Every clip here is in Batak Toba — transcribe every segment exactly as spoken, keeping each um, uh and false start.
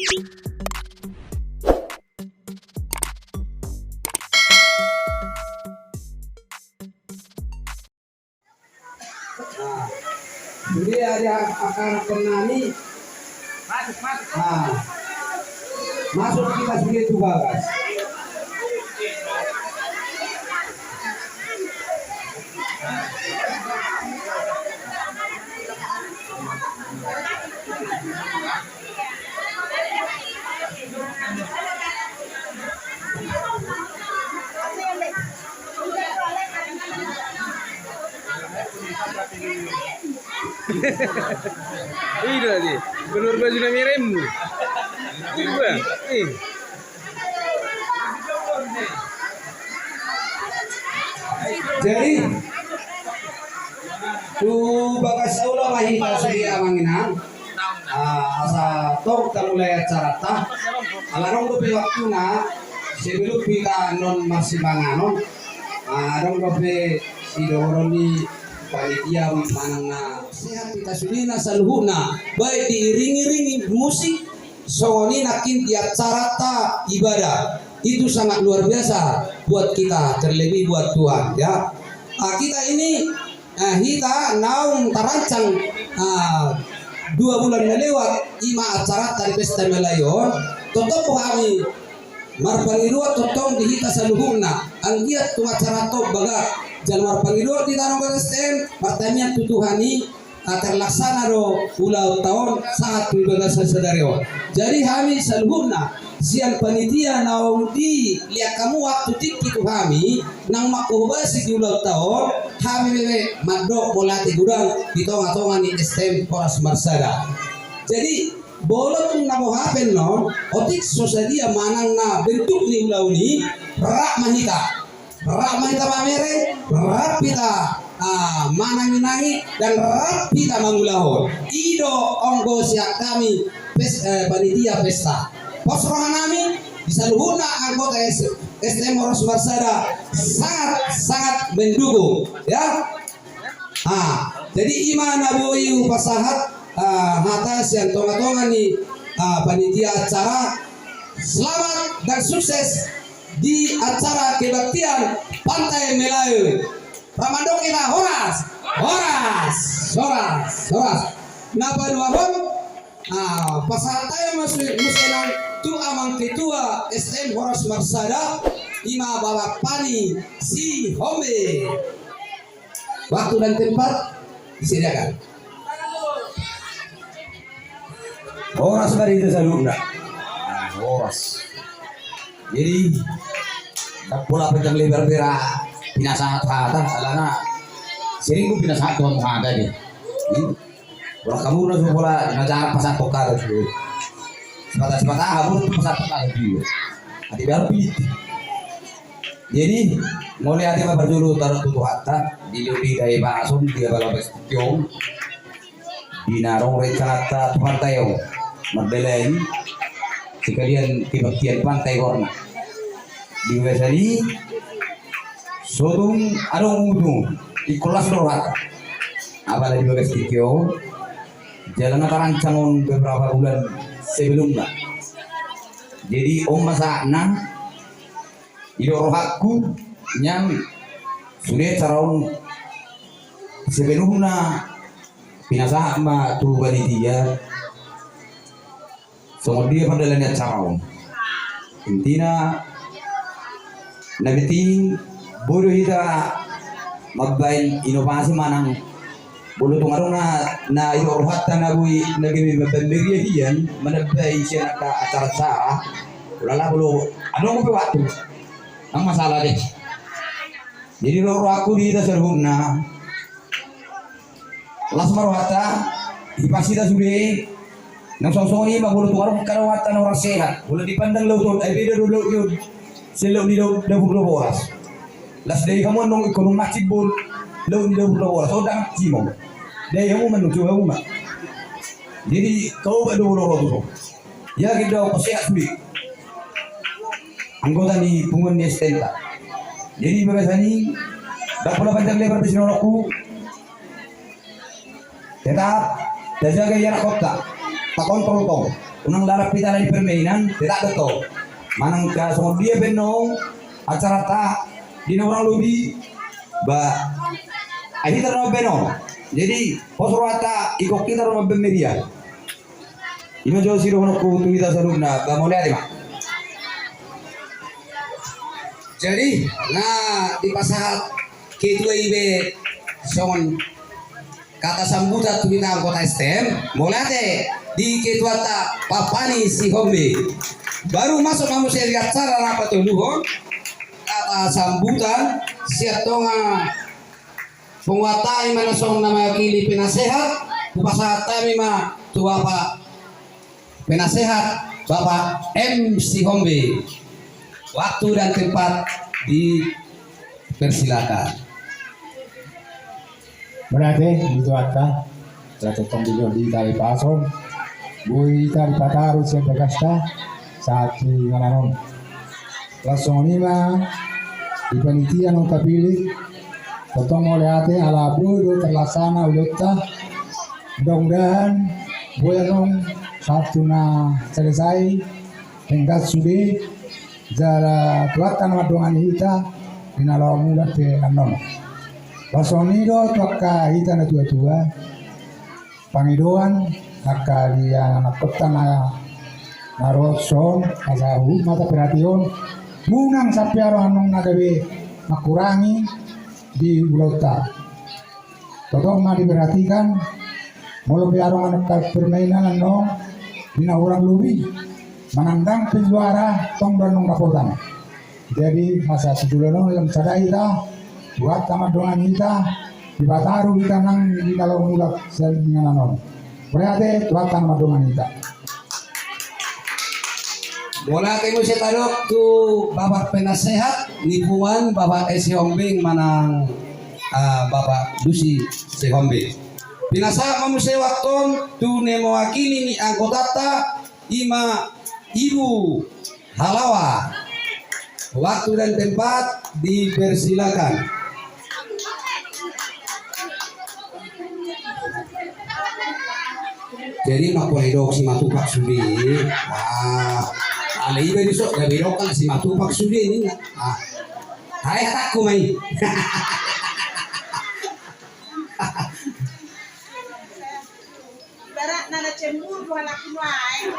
Nah, sude angka na nami. Masuk, masuk. Nah, masuk hita sude tu bagas. Ida di, keluar baju na meremmu. Iba, eh. Jadi, tu bagas saula ma hita sude amang inang. Ah, asa tong tamulai acaranta. Ala adong dope waktuna, sebelum hita annon marsipanganon. Ah, adong dope sidohonon ni panitia manang na sehat hita sudena saluhutna, baik diiring-iringi musik, songon i nangkin di acaranta ibadah. Itu sangat luar biasa buat kita, terlebih buat Tuhan, ya. Ah, kita ini, ah, hita naung tarancang, ah, dua bulan na lewat, i ma acaranta di pesta melai on, tongtong do hami marpangidoan tongtong di hita saluhutna, anggiat tung acaranta on bagak, jala marpangidoan di tano bagas S T M, martamiang tu Tuhan i, ah, terlaksana do ulaonta on sahat tu bagasan sadari on. Jadi hami saluhutna sian panitia naung dilehon hamu waktu tingki tu hami, naung manghobasi di ulaonta on, hami bebe mandok mauliate godang di tonga-tonga ni S T M Horas Marsada. Jadi, molo tung na boha pe annon, otik so sadia manang na bentuk ni ulaon i, rap ma hita. Rap ma hita mamere, rap hita, ah, manangi-nangi, dan rap hita mangulahon. I do anggo sian hami pes-, eh, panitia pesta. Pos roha nami, di saluhutna anggota S-, S T M Horas Marsada sangat, sangat mendukung, ya. Ah, jadi i ma na boi hupasahat, ah, hata sian tonga-tonga ni, ah, panitia acara. Selamat dan sukses di acara kebaktian Pantai Melayu. Rap mandok hita, horas, horas, horas, horas. Na paduahon, ah, pasahat hami muse, muse nang tu amang ketua S T M Horas Marsada, i ma Bapak Pani Sihombe. Waktu dan tempat disediakan. Horas ma di hita saluhutna. Nah, horas. Jadi, ndang pola panjang lebar be ra pinasahat hata, alana sering do pinasahat tu hamu hata di. Jadi, bolas hamu na so pola na jarang pasahat hata tu. Sipata-sipata hamu tu pasahat hata tu. Adi baru pilih. Jadi, mauliate ma parjolo taruhon tu Tuhanta, di lobi dai bahason, di abala bagas tingki on, di na ro rencananta tu pantai on, mardalani, sekalian kebaktian pantai goarna. Di bagasan i, so tung adong untung, ingkon las do rohanta. Apala di bagas tingki on, jala na tarancang on beberapa bulan sebelumna. Jadi, on ma saatna, didok rohangku, nian sude acara on sepenuhna pinasahat ma tu panitia. Songon dia pardalanan acara on. Intina, na penting, boi do hita mambahen inovasi manang molo tung adong na, na didok rohanta na boi na gabe mambahen meriah hian, manambai sian angka acara-acara, ulala molo adong dope waktu, ndang masalah deh. Jadi ro rohangku di hita saluhutna, las ma rohanta, hipas hita sude, nang songon i ma molo tung adong angka rohanta na hurang sehat, molo dipandang laut on, ai beda do laut on sian laut ni dapur dua boras. Las dai hamu annon ingkon mancing boru laut ni dapur dua boras, on ndang mancing hamu. Dai hamu ma annon, coba hamu ma. Jadi, taubat do molo ro tu son. Yakin do au, sehat sude anggota ni punguan ni S T M-ta. Jadi, bagasan i, ndang pola panjang lebar be sidohononku. Tetap tajaga ianakhonta, takontrol tong. unang dalan pitala di permainan, tetap do tong. Manang angka songon dia pe annon acaranta di na hurang lobi, ba, ai hita do na mambahen on. Jadi pos rohanta, ingkon hita do na mambahen meriah. I ma jo sidohononku tu hita saluhutna, ba, mauliate ma. Jadi, na dipasahat ketua i be songon kata sambutan tu hita anggota S T M, mauliate di ketuanta Pak Pani Sihombe. Baru masuk ma muse di acara na patoluhon, kata sambutan sian tonga punguanta i ma na songon na mewakili penasehat, hupasahat hami ma tu Bapak Penasehat, Bapak M Sihombe. Waktu dan tempat dipersilakan. Mauliate di Tuhanta, asa tongtong do di hita dipason, boi hita dipataru sian bagasta sahat tu inganan on. Laos songon i ma di panitia naung tapilih, tongtong mauliate ala boi do terlaksana ulaonta. Mudah-mudahan boi annon sahat tu na selesai, denggan sude, jala Tuhanta na mandongani hita di na laho mulak pe annon. Laos songon i do tu angka hita na tua-tua, pangidoan angka di anakkonta na, na ro son, asa huhut ma taperhatihon, unang sampe adong annon na gabe mangkurangi di ulaonta. Tongtong ma diperhatikan, molo pe adong angka permainan annon di na hurang lobi, manang ndang pe juara, tong do annon dapotan. Jadi asa tu joloan on lam sada hita, Tuhanta mandongani hita, dipataru hita nang di na laho mulak sian inganan on. Mauliate, Tuhanta mandongani hita. Mauliate muse tadok tu Bapak Penasehat ni punguan, Bapak S Sihombe manang, ah, Bapak Dusi Sihombe. Pinasahat ma muse waktu on tu na mewakili ni anggotanta, i ma Ibu Halawa. Waktu dan tempat dipersilakan. Jadi mangkon didok Simatupang sude. Ah, alai iba dison gabe didok kan Simatupang sude ninna. Ah. Hai, hatangku ma i. Ibaratna na cemburu halak nuaeng.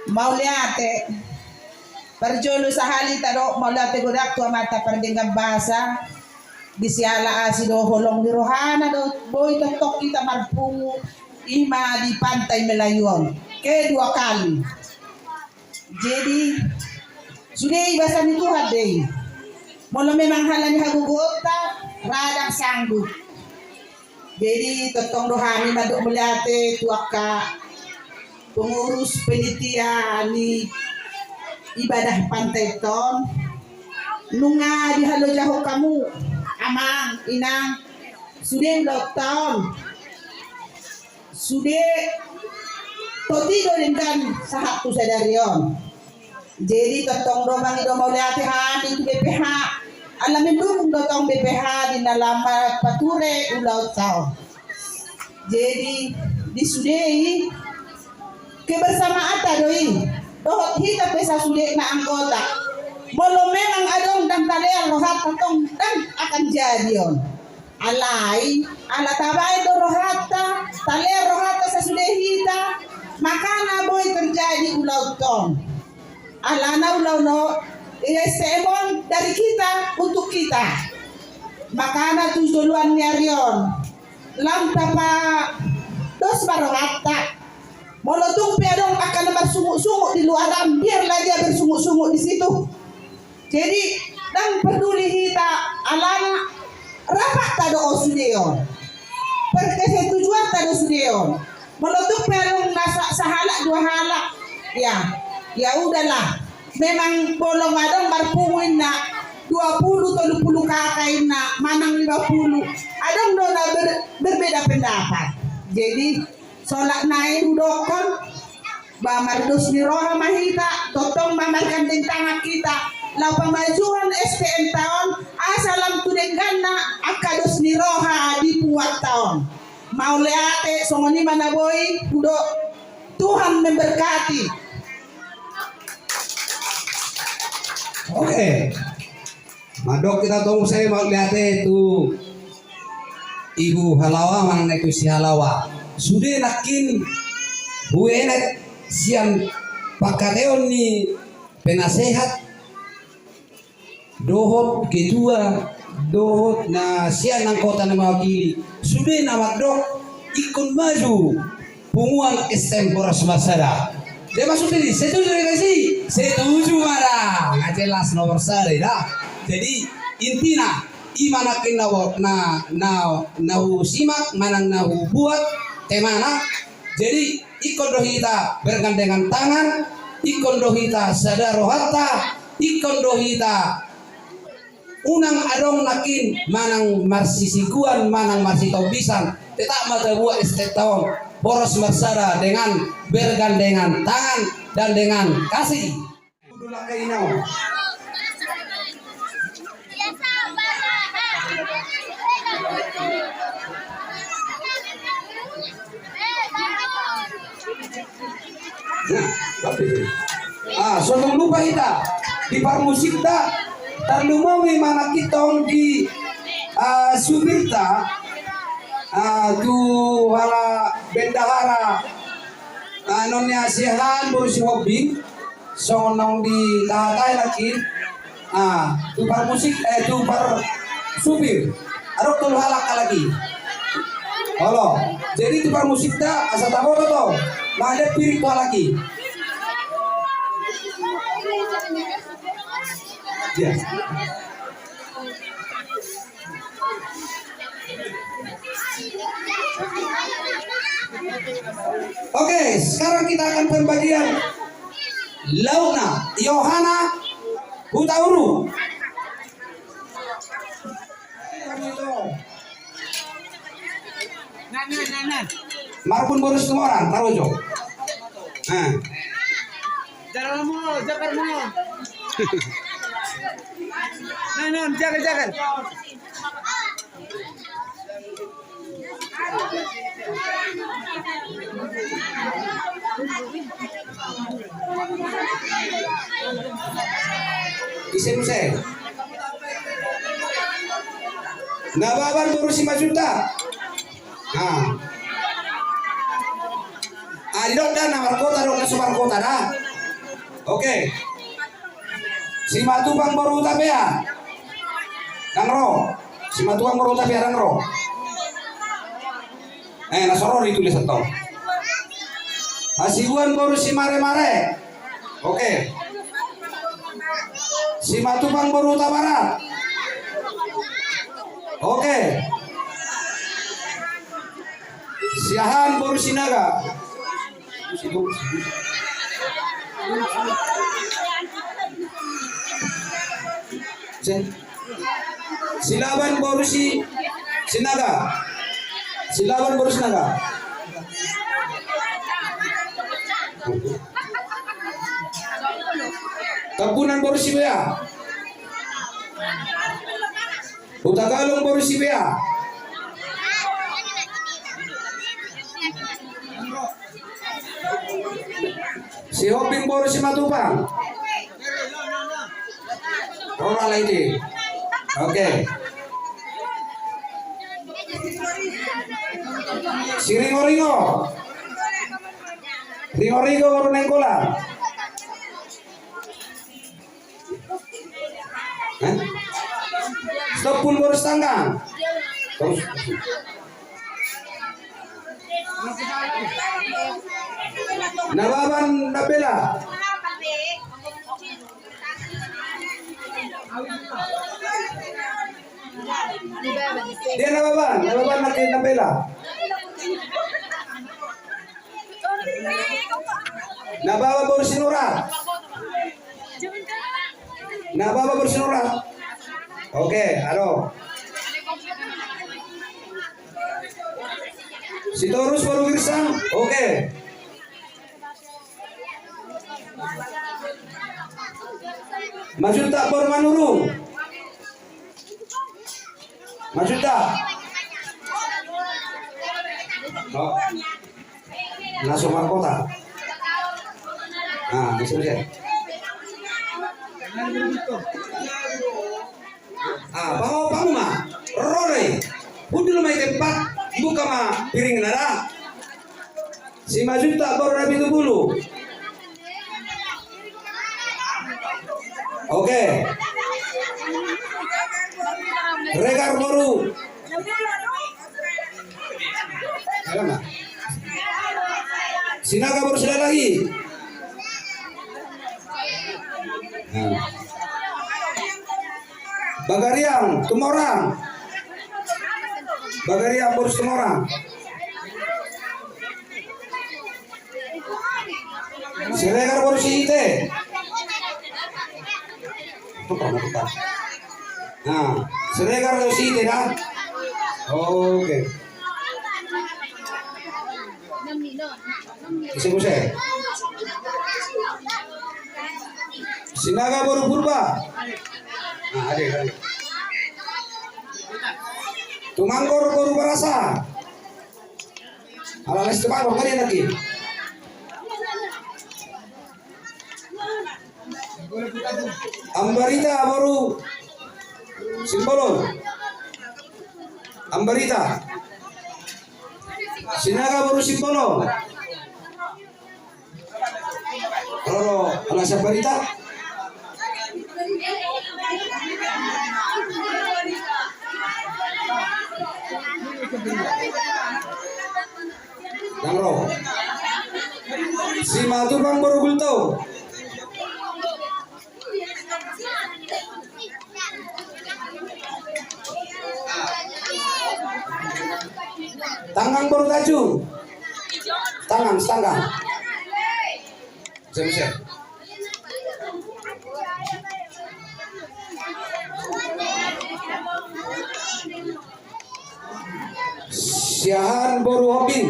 Mauliate. Parjolo sahali tadok mauliate godang tu Amanta pardenggan basa. Di siala asi dohot holong ni rohana do boi tongtong hita marpungu, i ma di Pantai Melayu on. Kedua kali. Jadi sude i basa ni Tuhan do i. Molo memang halani hagogoonta, ra ndang sanggup. Jadi tongtong do hami mandok mauliate tu angka pengurus panitia ni ibadah pantai on. Nunga dihalojahon hamu, amang, inang, sude ulaonta on. Sude toti do denggan sahat tu sadari on. Jadi tongtong do mangido mauliate hami tu B P H, ala mendukung do tong B P H di na lam pature ulaonta on. Jadi di sude i kebersamaanta do i dohot hita pe sasudena anggota. Molo memang adong ndang talean rohanta tong ndang akan jadi on. Alai ala tabaen do rohanta, talean rohanta sasude hita, makana boi terjadi ulaonta on. Alana ulaon on, S T M on dari kita untuk kita. Makana tu joloan ni ari on lam tapados ma rohanta. Molo tung pe adong angka na marsungut-sungut di luaran, biarlah dia bersungut-sungut di situ. Jadi ndang perduli hita, alana rapatna do on sude on. Persetujuanta do sude on. Molo tung pe adong na sa-, sahalak dua halak, ya, ya udahlah. Memang molo adong marpungu inna dua pulu, tolu pulu K K inna, manang lima pulu, adong do na ber-, berbeda pendapat. Jadi solat nai hudokkon, Ba mardos ni roha ma hita, tongtong ma margandeng tangan hita laho pamajuhon S P M ta on, asa lam tu dengganna angka dos ni roha di puakta on. Mauliate, songon i ma na boi hudok. Tuhan memberkati. Oke. Mandok hita tong muse mauliate tu ibu halaoa manang na tu si halaoa. Sude nangkin huenget sian pangkataion ni penasehat dohot ketua dohot na sian anggota na mewakili. Sude na mandok ingkon maju punguan S T M Horas Marsada. Dia maksud ini, setuju dengan si? Setuju ma da. Nga jelas nomor sada da. Jadi intina, i ma nangkin na, na, na husimak manang na hubuat temana. Jadi ingkon do hita bergandengan tangan, ingkon do hita sada rohanta, ingkon do hita unang adong nangkin manang marsisingkuan manang marsitombisan, tetap ma tabuat S T M ta on Horas Marsada dengan bergandengan tangan dan dengan kasih. Nah, tapi, ah, so tung lupa hita di parmusikta, tarlumobi ma nangkin tong di, ah, supirta, ah, tu hala bendahara, ah, non ni Asiahan boru Sihombing, songon naung ditahatai nangkin. Ah, tu parmusik, eh, tu parsupir. Adong tolu halak halak i. Olo. Jadi tu parmusikta asa taboto tong. Made pirik tu halak i. Ya. Oke, sekarang kita akan pembagian lautna Yohana Hutauruk. Marbun boru Situmorang, tarujo. Nah. Jalan mo, jalan mo. Nah, nah, jalan, jalan. Ise muse? Nababan boru Simanjuntak. Ah. Ah, didok da na markota, didok na so markota da. Oke. Simatupang boru Hutapea. Ndang ro. Simatupang boru Hutapea ndang ro. Eh, na so ro ditulis antong. Hasibuan boru Simaremare. Oke. Simatupang boru Hutabarat. Oke. Siahaan boru Sinaga. Silaban boru Sinaga. Silaban boru Sinaga. Tambunan boru Sibea. Hutagalung boru Sibea. Sihombing boru Simatupang. Ro alai di. Oke. Siringoringo. Ringoringo boru Nainggolan. Hah? Sitompul boru Sitanggang. Terus. Nababan Nambela. Dia Nababan, Nababan Nambela. Nababan boru Sinurat. Nababan boru Sinurat. Oke, adong. Sitorus boru Girsang. Oke. Simanjuntak boru Manurung. Simanjuntak. Oh. Na so markota. Ah, bisa, bisa. Ah, pango, pango ma. Ro do i. Hundul ma i tempat. Buka ma piringna da. Simanjuntak boru Napitupulu. Oke. Siregar boru. Alama. Sinaga boru Silalahi. Nah. Bagariang, Tumorang. Bagariang boru Tumorang. Siregar boru Sihite. Nah, Siregar boru Sihite, nah. Oke. Ise muse? Sinaga boru Purba. Nah, ade, ade. Tumanggor boru Barasa. Ala les teman, bang, kan enak, ya? Ambarita boru Simbolon. Ambarita. Sinaga boru Simbolon. Ro do anak Ambarita. Ndang ro. Simatupang boru Gultom. Tanggang boru Tanjung. Tanggang, Tanggang. Siap, siap. Siahaan boru Hoping.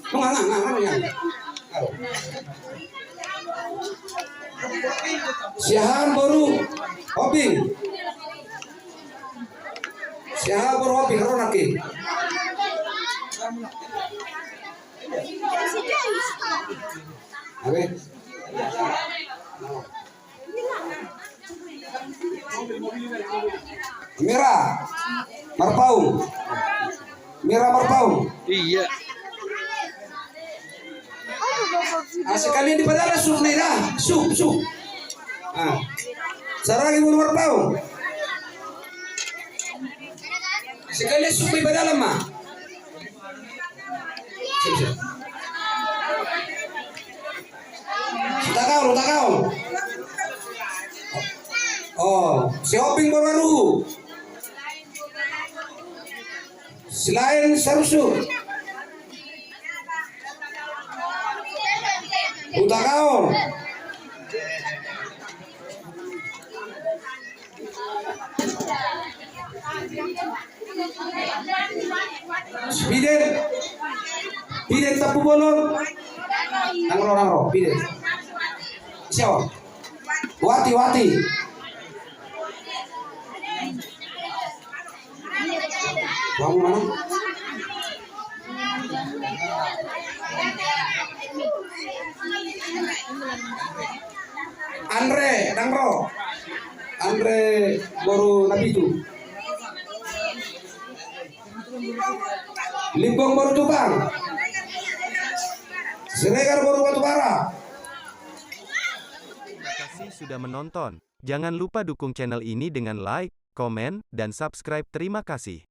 Nunga, nunga, nunga, nunga. Siahaan boru Hoping. Siahaan boru Hoping, ro nangkin. Amin. Mira Marpaung. Mira Marpaung. Iya. Ah, sekalian di padalan suk, Mira. Suk, suk. Ah. Saragi boru Marpaung. Sekalian suk di padalan ma. Sip, sip. Hutakaon, hutakaon. Oh, si Hoping boru Aruhu. Silaen Sarusu. Hutakaon. Piden. Piden Tampubolon. Nang ro, nang ro, piden. Siapa? Wati, Wati. Bangun mana? Andre, nang ro. Andre boru Napitu. Limbong boru Tupang. Siregar boru Batubara. Terima kasih sudah menonton. Jangan lupa dukung channel ini dengan like, komen, dan subscribe. Terima kasih.